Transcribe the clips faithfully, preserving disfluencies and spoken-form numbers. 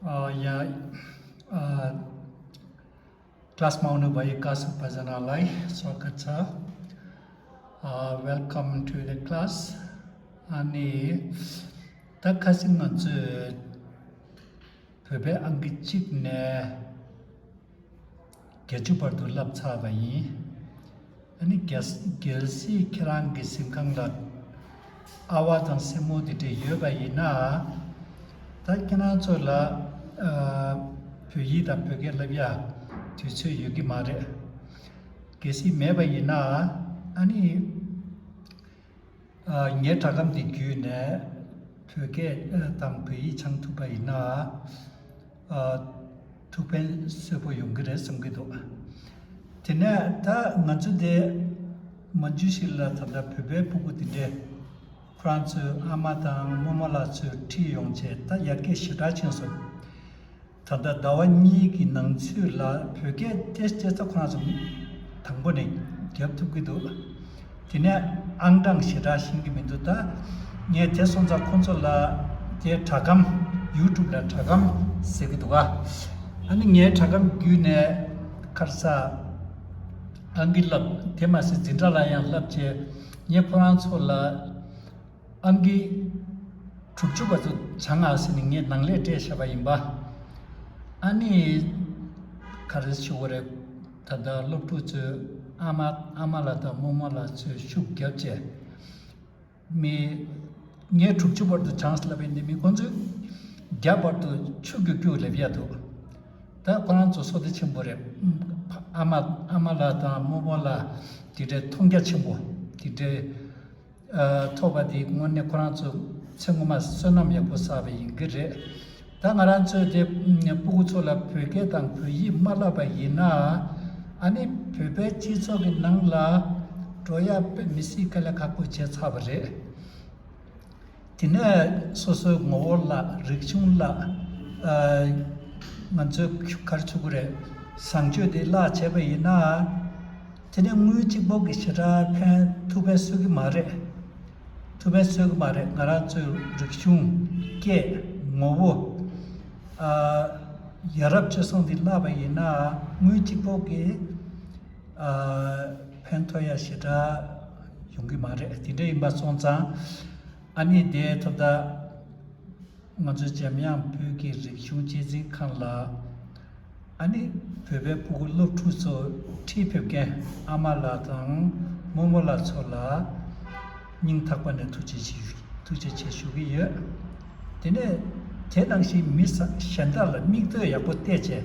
Uh, yeah, uh, class maunu bai kasu pazana lai swakatsa. Uh, welcome to the class. Ani ta khasing ngan zu pepe angi chik ne. བརྒྱད་ཅུ་བར་དུ་བསླབས་ཚར་བ་ཡིན། ཨ་ནི་གལ་གལ་སྲིད་ཁྱེད་རང་གི་གཟིམ་ཁང་ལ་ཨ་བ་དང་སྲས་མོ་དེ་འདྲ་ཡོད་པ་ཡིན་ན། ད་ཁྱེད་རང་ཚོ་ལ་ཨ་བོད་ཡིག་དང་བོད་སྐད་བསླབ་ཡ་དུས་ཚོད་ཡོད་ཀྱི་མ་རེད། གལ་སྲིད་མེད་པ་ཡིན་ན་ཨ་ནི། ངའི་སྒྲ་སྒམ་འདི་བརྒྱུད་ནས་བོད་སྐད་དང་བོད་ཡིག་སྦྱང་ཐུབ་པ་ཡིན་ན། ཐུགས་ཕན་གསོས་པོ་ཡོང་གི་རེད་བསམ་གྱི་འདུག་དེ་ནས་ད་ང་ཚོ་དེ་མ་འཇུ་ཞིག་ལ་ད་ལྟ་བོད་པའི་སྤུ་གུ་དེ་འདྲས་ཁོ་རང་ཚོའི་ཨ་མ་དང་རྨོ་མོ་ལགས་ཚོས་ཁྲིད་ཡོང་བྱས་ད་ཡར་རྒྱས་ཞེ་དྲག་ཕྱིན་སོང་། ད་ལྟ་ཟླ་བ་གཉིས་ཀྱི་ནང་ཚུད་ལ་བོད་སྐད་ཏོག་ཙམ་ཏོག་ཙམ་ཁོ་རང་ཚོ་དང་པོ་ནས་རྒྱབ་ཐུབ་ཀྱི་འདུག་དེ་ནས་ཨང་གྲངས་ཞེ་དྲག་ཤེས་ཀྱི་མི་འདུག་ད་ངས་དེ་སོང་ཙང་ཁོང་ཚོ་ལ་དེ་སྒྲ་སྒམ་ཡུ་ཊུབ་ལ་སྒྲ་སྒམ་ཟེར་གྱི་འདུག་ག་ཨ་ནི་ངའི་སྒྲ་སྒམ་བརྒྱུད་ནས་ཁར་ས་ཨང་ཀི་བསླབ་དེ་མ་ཟད་འཛིན་གྲྭ་ལ་ཡང་བསླབ་བྱས་ངས་ཁོ་རང་ཚོ་ལ། ཨང་ཀི་དྲུག་ཅུ་བར་དུ་སྦྱང་ཨ་ཟེར་ནས་ངས་ནང་ལས་སྤྲད་བཞག་པ་ཡིན་པ། ཨ་ནི་ག་རེ་ཞུ་དགོས་རེད། ད་ལྟ་སློབ་ཕྲུག་ཚོས་ཨ་མ་ཨ་མ་ལགས་དང་རྨོ་མོ་ལགས་ཚོས་ཤུགས་རྒྱབ་བྱས། མི་ངས་དྲུག་ཅུ་བར་དུ་སྦྱངས་ལབ་པའི་འདི་མི་ཁོང་ཚོས་བརྒྱ་བར་དུ་ཆུ་རྒྱུག་རྒྱུག་ལབ་ཡ་འདུག་ད་ཁོ་རང་ཚོ་བསོད་བདེ་ཆེན་པོ་རེད། ཨ་མ་ཨ་མ་ལགས་དང་རྨོ་མོ་ལགས་དེ་འདྲའི་མཐོང་རྒྱ་ཆེན་པོ་དེ་འདྲའི། ཐོབ་པ་འདི་དངོས་གནས་ཁོ་རང་ཚོ་ཚེ་སྔོན་མ་བསོད་ནམས་ཡག་པོ་བསགས་པ་ཡིན་གྱི་རེད། ད་ང་རང་ཚོས་དེ་སྤུ་གུ་ཚོ་ལ་བོད་སྐད་དང་བོད་ཡིག་མ་བསླབ་པ་ཡིན་ན། ཨ་ནི་བོད་པའི་སྤྱི་ཚོགས་ཀྱི་ནང་ལ་འགྲོ་ཡ་དཔེ་མི་སྲིད་དཀའ་ལས་ཁག་པོ་བྱས་ཚར་བ་རེད། དེ་ནས་སོ་སོའི་ངོ་བོ་ལ་རིག་གཞུང་ལ་ང་ཚོས་ག་རེ་ཆོག་གི་རེད། བཟང་སྤྱོད་དེ་བརླག་བྱས་པ་ཡིན་ན། དེ་ནས་དངུལ་གཅིག་པོ་གི་ཞེ་དྲག་ཕན་ཐུབ་པའི་སྲོལ་གྱི་མ་རེད། ཐུབ་པའི་སྲོལ་གྱི་མ་རེད། ང་རང་ཚོའི་རིག་གཞུང་སྐད་ངོ་བོ་ཨ་ཡ་རབས་སྤྱོད་བཟང་འདི་བརླག་པ་ཡིན་ན་དངུལ་གཅིག་པོ་གི་ཨ་ཕན་ཐོགས་ཡ་ཞེ་དྲག་ཡོང་གི་མ་རེད། དེ་འདྲ་ཡིན་པ་སོང་ཙང་ཨ་ནི་དེ་ཐོབ་ད། ང་ཚོ་འཇམ་དབྱངས་བོད་ཀྱི་རིག་གཞུང་གཅེས་འཛིན་ཁང་ལ་ཨ་ནི་བོད་པའི་སྤུ་གུ་སློབ་ཕྲུག་ཚོ་ཁྲིད་ཕེབས་མཁན་ཨ་མ་ལགས་དང་རྨོ་མོ་ལགས་ཚོ་ལ་སྙིང་ཐག་པ་ནས་ཐུགས་རྗེ་ཆེ་ཞུ་ཐུགས་རྗེ་ཆེ་ཞུ་གི་ཡོད། དེ་ནས་དེ་ནང་བཞིན་མི་གཞན་དག་ལ་མིག་ལྟོས་ཡག་པོ་བལྟས་བྱས་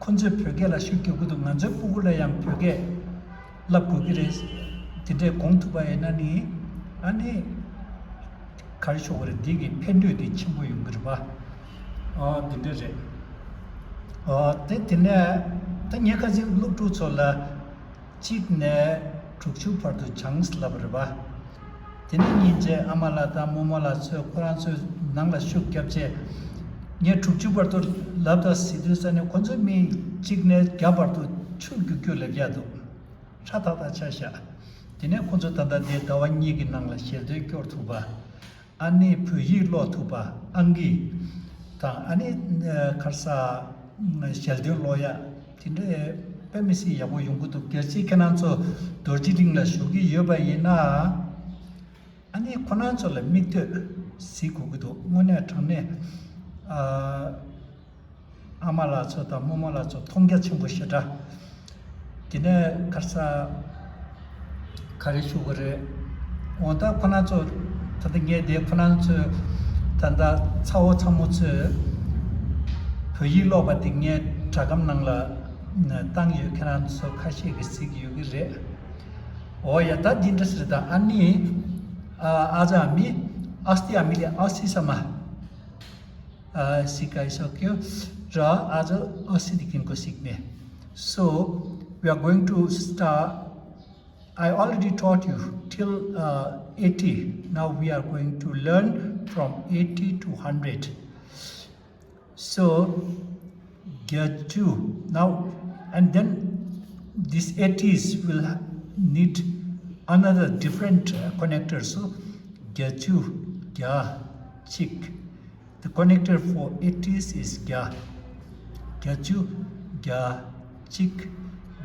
ཁོ་ཚོས་བོད་སྐད་ལ་ཤུགས་རྒྱག་གི་འདུག་ང་ཚོའི་སྤུ་གུ་ལ་ཡང་བོད་སྐད་བསླབ་དགོས་ཀྱི་རེད། དེ་འདྲས་དགོངས་ཐུབ་པ་ཡིན་ན་ནི་ཨ་ནི། ག་རེ་ཞུ་དགོས་རེད། འདི་གི་ཕན་འབྲས་འདི་ཆེན་པོ་ཡོང་གི་རེད་པ། ཨོ་འདི་འདྲ་རེད། ཨོ་དེ་དེ་ནས་ད་ངས་ཁ་སང་སློབ་ཕྲུག་ཚོ་ལ་གཅིག་ནས་དྲུག་ཅུ་བར་དུ་སྦྱངས་ལབ་པ་རེད་པ། དེ་ནས་ཉིན་རྗེས་ཨ་མ་ལགས་དང་རྨོ་མོ་ལགས་ཚོས་ཁོ་རང་ཚོའི་ནང་ལ་ཤུགས་བརྒྱབ་བྱས། ངས་དྲུག་ཅུ་བར་དུ་ལབ་དང་ཟེར་དུས་ཙ་ནས་ཁོ་ཚོས་མི་གཅིག་ནས་བརྒྱ་བར་དུ་ཆུ་རྒྱུག་རྒྱུག་ལབ་ཡག་འདུག་ཧྲ་ཐག་ཐག་ཆགས་ཤག་དེ་ནས་ཁོ་ཚོ་ད་ལྟ་འདིའི་ཟླ་བ་གཉིས་ཀྱི་ནང་ལ་ཞལ་འདོན་སྐྱོར་ཐུབ་པ། ཨ་ནི་བོད་ཡིག་ཀློག་ཐུབ་པ། ཨང་ཀི་དང་ཨ་ནི་ཁར་ས་ཞལ་འདོན་ཀློག་ཡག་དེ་འདྲའི་དཔེ་མི་སྲིད་ཡག་པོ་ཡོང་གི་འདུག་གལ་སྲིད་ཁྱེད་རང་ཚོ་རྡོ་རྗེ་གླིང་ལ་བཞུགས་ཀྱི་ཡོད་པ་ཡིན་ན། ཨ་ནི་ཁོ་རང་ཚོ་ལ་མིག་ལྟོས་གཟིགས་དགོས་ཀྱི་འདུག་དངོས་གནས་དྲང་གནས་ཨ། ཨ་མ་ལགས་ཚོ་དང་རྨོ་མོ་ལགས་ཚོ་མཐོང་རྒྱ་ཆེན་པོ་ཞེ་དྲག་དེ་ནས་ཁར་ས་ག་རེ་ཞུ་དགོས་རེད། འོ་ད་ཁོ་རང་ཚོ་ད་ལྟ་ངས་དེ་ཁོ་རང་ཚོའི་ད་ལྟ་ཚ་བོ་ཚ་མོ་ཚོས་བོད་ཡིག་ཀློག་པ་དེ་ངས་སྒྲ་སྒམ་ནང་ལ་བཏང་ཡོད། ཁྱེད་རང་ཚོ་ཁ་ཤས་ཀྱིས་གཟིགས་ཡོད་ཀྱི་རེད། འོ་ཡ་ད་འདི་འདྲ་ཟེར། ད་ཨ་ནི་ཨ་ཨ་ཅག་མི་ཨ་སྟི་ཨ་མི་ལི་ཨ་སི་ས་མ། Uh, Sika is okay. Ra aja asidi kinko sikme. So we are going to start. I already taught you till uh, eighty. Now we are going to learn from eighty to hundred. So, Gyaju. Now, and then these eighties will ha- need another different uh, connector. So, Gyaju, Gya, Chik. The connector for eighties is བརྒྱ། བརྒྱད་ཅུ་གྱ་གཅིག་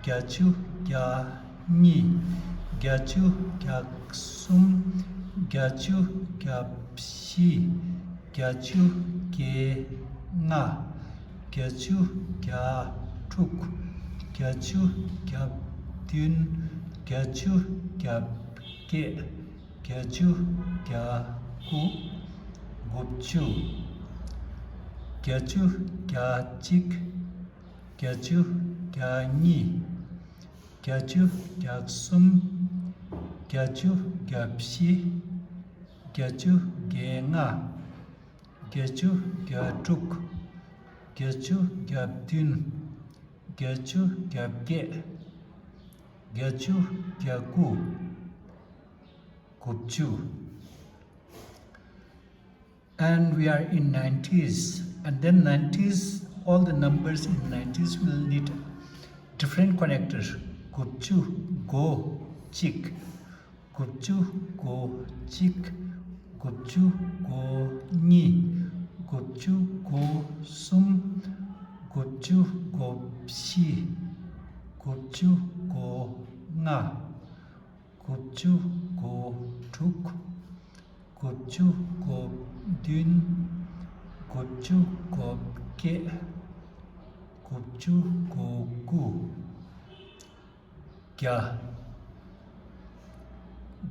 བརྒྱད་ཅུ་གྱ་གཉིས། བརྒྱད་ཅུ་གྱ་གསུམ། བརྒྱད་ཅུ་གྱ་བཞི། བརྒྱད་ཅུ་གྱ་ལྔ། བརྒྱད་ཅུ་གྱ་དྲུག་བརྒྱད་ཅུ་གྱ་བདུན། བརྒྱད་ཅུ་གྱ་བརྒྱད། བརྒྱད་ཅུ་གྱ་དགུ། དགུ་བཅུ། བརྒྱད་ཅུ་གྱ་གཅིག་བརྒྱད་ཅུ་གྱ་གཉིས། བརྒྱད་ཅུ་གྱ་གསུམ། བརྒྱད་ཅུ་གྱ་བཞི། བརྒྱད་ཅུ་གྱ་ལྔ། བརྒྱད་ཅུ་གྱ་དྲུག་བརྒྱད་ཅུ་གྱ་བདུན། བརྒྱད་ཅུ་གྱ་བརྒྱད། བརྒྱད་ཅུ་གྱ་དགུ། དགུ་བཅུ། And we are in nineties, and then nineties, all the numbers in nineties will need different connectors. དགུ་བཅུ་གོ་གཅིག་དགུ་བཅུ་གོ་གཅིག་དགུ་བཅུ་གོ་གཉིས། དགུ་བཅུ་གོ་གསུམ། དགུ་བཅུ་གོ་བཞི། དགུ་བཅུ་གོ་ལྔ། དགུ་བཅུ་གོ་དྲུག་དགུ་བཅུ་གོ་བདུན། དགུ་བཅུ་གོ་བརྒྱད། དགུ་བཅུ་གོ་དགུ། བརྒྱ།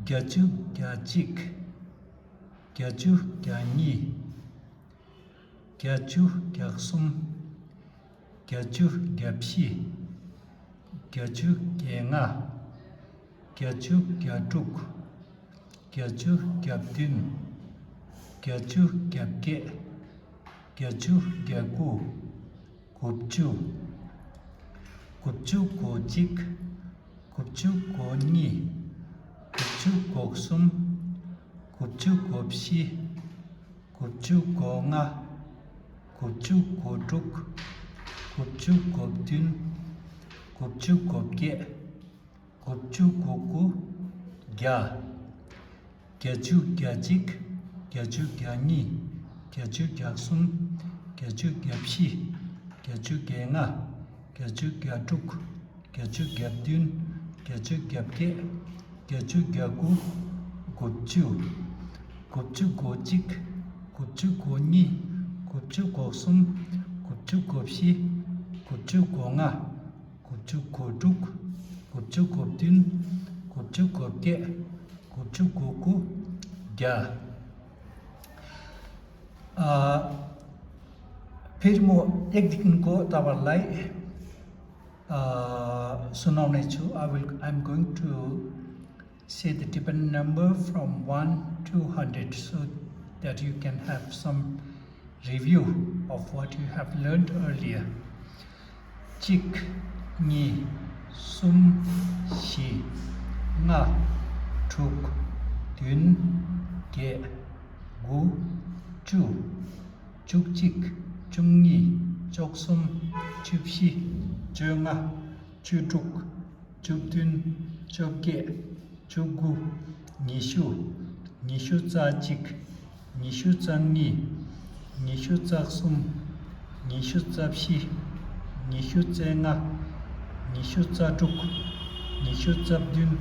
བརྒྱད་ཅུ་གྱ་གཅིག་བརྒྱད་ཅུ་གྱ་གཉིས། བརྒྱད་ཅུ་གྱ་གསུམ། བརྒྱད་ཅུ་གྱ་བཞི། བརྒྱད་ཅུ་གྱ་ལྔ། བརྒྱད་ཅུ་གྱ་དྲུག་བརྒྱད་ཅུ་གྱ་བདུན། བརྒྱད་ཅུ་གྱ་བརྒྱད། བརྒྱད་ཅུ་གྱ་དགུ། དགུ་བཅུ། དགུ་བཅུ་གོ་གཅིག་དགུ་བཅུ་གོ་གཉིས། དགུ་བཅུ་གོ་གསུམ། དགུ་བཅུ་གོ་བཞི། དགུ་བཅུ་གོ་ལྔ། དགུ་བཅུ་གོ་དྲུག་དགུ་བཅུ་གོ་བདུན། དགུ་བཅུ་གོ་བརྒྱད། དགུ་བཅུ་གོ་དགུ། བརྒྱ། བརྒྱད་ཅུ་གྱ་གཅིག་བརྒྱད་ཅུ་གྱ་གཉིས། བརྒྱད་ཅུ་གྱ་གསུམ། བརྒྱད་ཅུ་གྱ་བཞི། བརྒྱད་ཅུ་གྱ་ལྔ། བརྒྱད་ཅུ་གྱ་དྲུག་བརྒྱད་ཅུ་གྱ་བདུན། བརྒྱད་ཅུ་གྱ་བརྒྱད། བརྒྱད་ཅུ་གྱ་དགུ། དགུ་བཅུ། དགུ་བཅུ་གོ་གཅིག་དགུ་བཅུ་གོ་གཉིས། དགུ་བཅུ་གོ་གསུམ། དགུ་བཅུ་གོ་བཞི། དགུ་བཅུ་གོ་ལྔ། དགུ་བཅུ་གོ་དྲུག་དགུ་བཅུ་གོ་བདུན། དགུ་བཅུ་གོ་བརྒྱད། དགུ་བཅུ་གོ་དགུ། བརྒྱ། ཨ། ཕེར་མོ་ཨེག་དིག་ནི་གོ་ཏ་བར་ལའི། ཨ། སུ་ནོ་ནེ་ཆུ། I will, I'm going to say the Tibetan number from one to hundred so that you can have some review of what you have learned earlier. གཅིག་གཉིས། གསུམ། བཞི། ལྔ། དྲུག་བདུན། བརྒྱད། དགུ། བཅུ། བཅུ་གཅིག་བཅུ་གཉིས། བཅུ་གསུམ། བཅུ་བཞི། བཅོ་ལྔ། བཅུ་དྲུག་བཅུ་བདུན། བཅོ་བརྒྱད། བཅུ་དགུ། ཉི་ཤུ། ཉི་ཤུ་རྩ་གཅིག་ཉི་ཤུ་རྩ་གཉིས། ཉི་ཤུ་རྩ་གསུམ། ཉི་ཤུ་རྩ་བཞི། ཉི་ཤུ་རྩ་ལྔ། ཉི་ཤུ་རྩ་དྲུག་ཉི་ཤུ་རྩ་བདུན།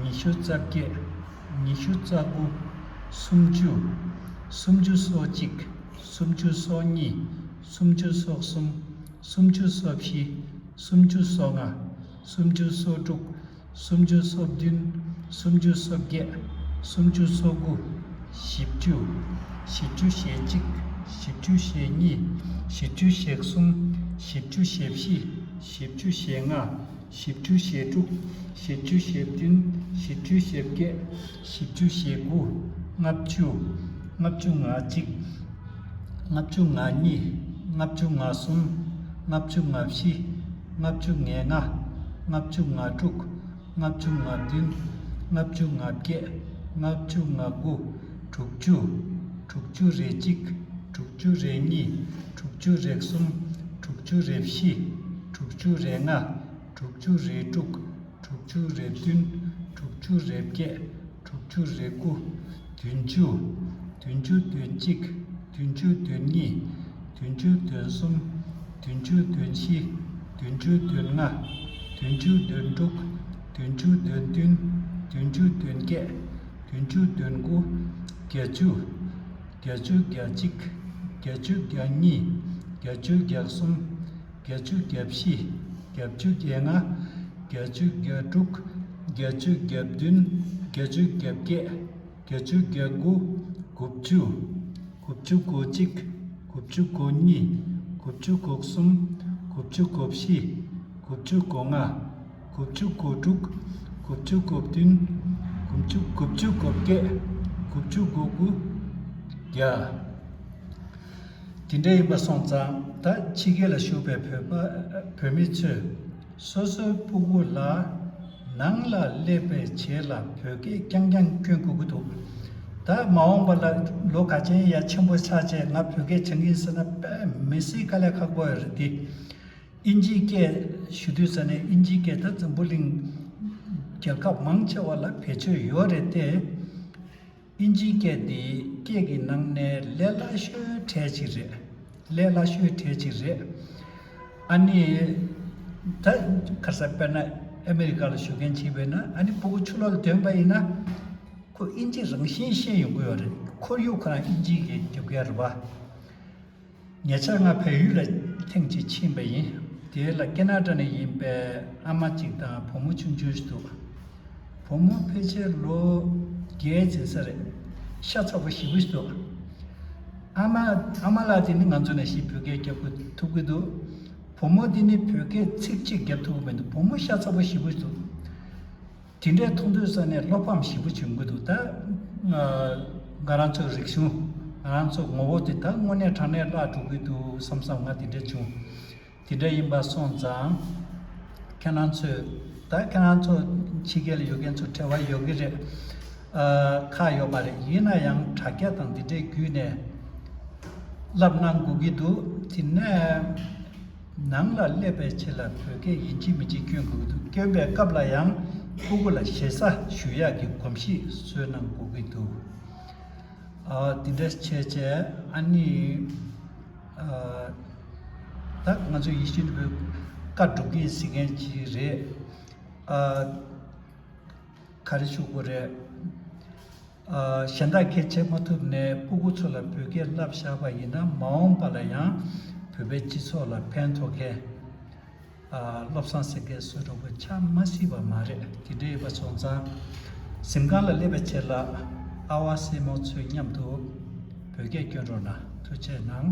ཉི་ཤུ་རྩ་བརྒྱད། ཉི་ཤུ་རྩ་དགུ། སུམ་ཅུ། སུམ་ཅུ་སོ་གཅིག་སུམ་ཅུ་སོ་གཉིས། སུམ་ཅུ་སོ་གསུམ། སུམ་ཅུ་སོ་བཞི། སུམ་ཅུ་སོ་ལྔ། སུམ་ཅུ་སོ་དྲུག་སུམ་ཅུ་སོ་བདུན། སུམ་ཅུ་སོ་བརྒྱད། སུམ་ཅུ་སོ་དགུ། བཞི་བཅུ། བཞི་བཅུ་ཞེ་གཅིག་བཞི་བཅུ་ཞེ་གཉིས། བཞི་བཅུ་ཞེ་གསུམ། བཞི་བཅུ་ཞེ་བཞི། བཞི་བཅུ་ཞེ་ལྔ། བཞི་བཅུ་ཞེ་དྲུག་བཞི་བཅུ་ཞེ་བདུན། བཞི་བཅུ་ཞེ་བརྒྱད། བཞི་བཅུ་ཞེ་དགུ། ལྔ་བཅུ། ལྔ་བཅུ་ང་གཅིག་ལྔ་བཅུ་ང་གཉིས། ལྔ་བཅུ་ང་གསུམ། ལྔ་བཅུ་ང་བཞི། ལྔ་བཅུ་ང་ལྔ། ལྔ་བཅུ་ང་དྲུག་ལྔ་བཅུ་ང་བདུན། ལྔ་བཅུ་ང་བརྒྱད། ལྔ་བཅུ་ང་དགུ། དྲུག་ཅུ། དྲུག་ཅུ་རེ་གཅིག་དྲུག་ཅུ་རེ་གཉིས། དྲུག་ཅུ་རེ་གསུམ། དྲུག་ཅུ་རེ་བཞི། དྲུག་ཅུ་རེ་ལྔ། དྲུག་ཅུ་རེ་དྲུག་དྲུག་ཅུ་རེ་བདུན། དྲུག་ཅུ་རེ་བརྒྱད། དྲུག་ཅུ་རེ་དགུ། བདུན་ཅུ། བདུན་ཅུ་དོན་གཅིག་བདུན་ཅུ་དོན་གཉིས། བདུན་ཅུ་དོན་གསུམ། བདུན་ཅུ་དོན་བཞི། བདུན་ཅུ་དོན་ལྔ། བདུན་ཅུ་དོན་དྲུག། བདུན་ཅུ་དོན་བདུན། བདུན་ཅུ་དོན་བརྒྱད། བདུན་ཅུ་དོན་དགུ། བརྒྱད་ཅུ། བརྒྱད་ཅུ་གྱ་གཅིག། བརྒྱད་ཅུ་གྱ་གཉིས། བརྒྱད་ཅུ་གྱ་གསུམ། བརྒྱད་ཅུ་གྱ་བཞི། བརྒྱད་ཅུ་གྱ་ལྔ། བརྒྱད་ཅུ་གྱ་དྲུག། བརྒྱད་ཅུ་གྱ་བདུན། བརྒྱད་ཅུ་གྱ་བརྒྱད། བརྒྱད་ཅུ་གྱ་དགུ། དགུ་བཅུ། དགུ་བཅུ་གོ་གཅིག། དགུ་བཅུ་གོ་གཉིས། དགུ་བཅུ་གོ་གསུམ། དགུ་བཅུ་གོ་བཞི། དགུ་བཅུ་གོ་ལྔ། དགུ་བཅུ་གོ་དྲུག། དགུ་བཅུ་གོ་བདུན། དགུ་བཅུ་དགུ་བཅུ་གོ་བརྒྱད། དགུ་བཅུ་གོ་དགུ། བརྒྱ། དེ་འདྲ་ཡིན་པ་སོང་ཙང་ད་ཕྱི་རྒྱལ་ལ་བཞུགས་པའི་བོད་པ་བོད་མི་ཚོས་སོ་སོའི་སྤུ་གུ་ལ་ནང་ལ་སླེབས་པའི་རྗེས་ལ་བོད་སྐད་རྐྱང་རྐྱང་སྐྱོན་དགོས་ཀྱི་འདུག་ད་མ་འོངས་པ་ལ་ལོ་ག་ཅན་ཡ་ཆེན་པོ་ཆགས་རྗེས་ང་བོད་སྐད་སྦྱང་གི་ཡིན་ཟེར་ན་དཔེ་མི་སྲིད་དཀའ་ལས་ཁག་པོ་ཡོད་རེད་དེ། དབྱིན་ཇིའི་སྐད་ཞུ་དུས་ཙ་ནས་དབྱིན་ཇིའི་སྐད་ད་འཛམ་བུ་གླིང་རྒྱལ་ཁབ་མང་ཆེ་བ་ལ་བེད་སྤྱོད་ཡོད་རེད་དེ། དབྱིན་ཇིའི་སྐད་འདི་སྐད་ཀྱི་ནང་ནས་ལས་སླ་ཤོས་གྲས་ཅིག་རེད། ལས་སླ་ཤོས་གྲས་ཅིག་རེད། ཨ་ནི། ད་ཁ་སང་དཔེར་ན་ཨ་མེ་རི་ཀ་ལ་བཞུགས་མཁན་ཅིག་བས་ན་ཨ་ནི་སྤུ་གུ་ཕྱི་ལོགས་ལ་ཐོན་པ་ཡིན་ན། ཁོ་དབྱིན་ཇི་རང་བཞིན་ཤེས་ཡོང་གི་ཡོད་རེད། ཁོར་ཡུག་ཁོ་རང་དབྱིན་ཇི་གི་རྒྱབ་ཀྱི་རེད་པ། ཉེ་ཆར་ང་བལ་ཡུལ་ལ་ཐེངས་གཅིག་ཕྱིན་པ་ཡིན། དེ་ལ་ཀེ་ན་ཌ་ནས་ཡིན་པའི་ཨ་མ་གཅིག་དང་བུ་མོ་ཆུང་ཆུང་ཞིག་འདུག་བུ་མོ་ཕལ་ཆེར་ལོ་བརྒྱད་ཟིན་ས་རེད། ཤ་ཚ་པོ་ཞེ་པོ་ཞིག་འདུག་ཨ་མ་ཨ་མ་ལགས་དེ་ནི་ང་ཚོ་ནང་བཞིན་བོད་སྐད་རྒྱབ་ཀྱི་ཐུབ་ཀྱི་འདུག་བུ་མོ་དེ་ནི་བོད་སྐད་ཚིག་གཅིག་རྒྱབ་ཐུབ་ཀྱི་མི་འདུག་བུ་མོ་ཤ་ཚ་པོ་ཞེ་པོ་ཞིག་འདུག་དེ་འདྲའི་མཐོང་དུས་ཙ་ནས་བློ་ཕམ་ཞེ་པོ་བྱུང་གི་འདུག་ད་ང་རང་ཚོའི་རིག་གཞུང་ང་རང་ཚོའི་ངོ་བོ་དེ་ད་དངོས་གནས་དྲང་གནས་བརླག་འགྲོ་གི་འདུག་བསམ་བསམ་ང་དེ་འདྲ་བྱུང་། དེ་འདྲ་ཡིན་པ་སོང་ཙང་ཁྱེད་རང་ཚོས་ད་ཁྱེད་རང་ཚོ་ཕྱི་རྒྱལ་ལ་ཡོད་མཁན་ཚོ་བྲེལ་བ་ཡོད་ཀྱི་རེད། ཨ་ཁག་ཡོད་མ་རེད། ཡིན་ན་ཡང་དྲ་རྒྱ་དང་འདི་འདྲའི་བརྒྱུད་ནས་བསླབ་གནང་དགོས་ཀྱི་འདུག་དེ་ནས། ནང་ལ་སླེབས་པའི་ཆེད་ལ་བོད་སྐད་ཡིན་གཅིག་མིན་གཅིག་སྐྱོན་དགོས་ཀྱི་འདུག་སྐྱོན་པའི་སྐབས་ལ་ཡང་སྤུ་གུ་ལ་ཞེ་ས་ཞུ་ཡག་གི་གོམས་གཤིས་བཟོས་གནང་དགོས་ཀྱི་འདུག་ཨ་འདི་འདྲ་བྱས་བྱས་ཨ་ནི་ཨ་ད་ང་ཚོ་ཡིད་བཞིན་པའི་བཀའ་སྒྲུབ་ཀྱི་ཟེར་མཁན་ཅིག་རེད། ཨ་ག་རེ་ཞུ་དགོས་རེད། ཨ་གཞན་དག་གལ་ཆེ་མ་ཐུབ་ནས་སྤུ་གུ་ཚོ་ལ་བོད་སྐད་བསླབ་བཞག་པ་ཡིན་ན་མ་འོངས་པ་ལ་ཡང་བོད་པའི་སྤྱི་ཚོགས་ལ་ཕན་ཐོགས་མཁན་ཨ་བློ་བཟང་སེང་གེ་བཟོ་འདྲ་པོ་ཆགས་མ་སྲིད་པ་མ་རེད། དེ་འདྲ་ཡིན་པ་སོང་ཙང་གཟིམ་ཁང་ལ་སླེབས་པའི་ཆེད་ལ་ཨ་བ་སྲས་མོ་ཚོའི་མཉམ་དུ་བོད་སྐད་སྐྱོན་རོགས་གནང་། ཐུགས་རྗེ་གནང་།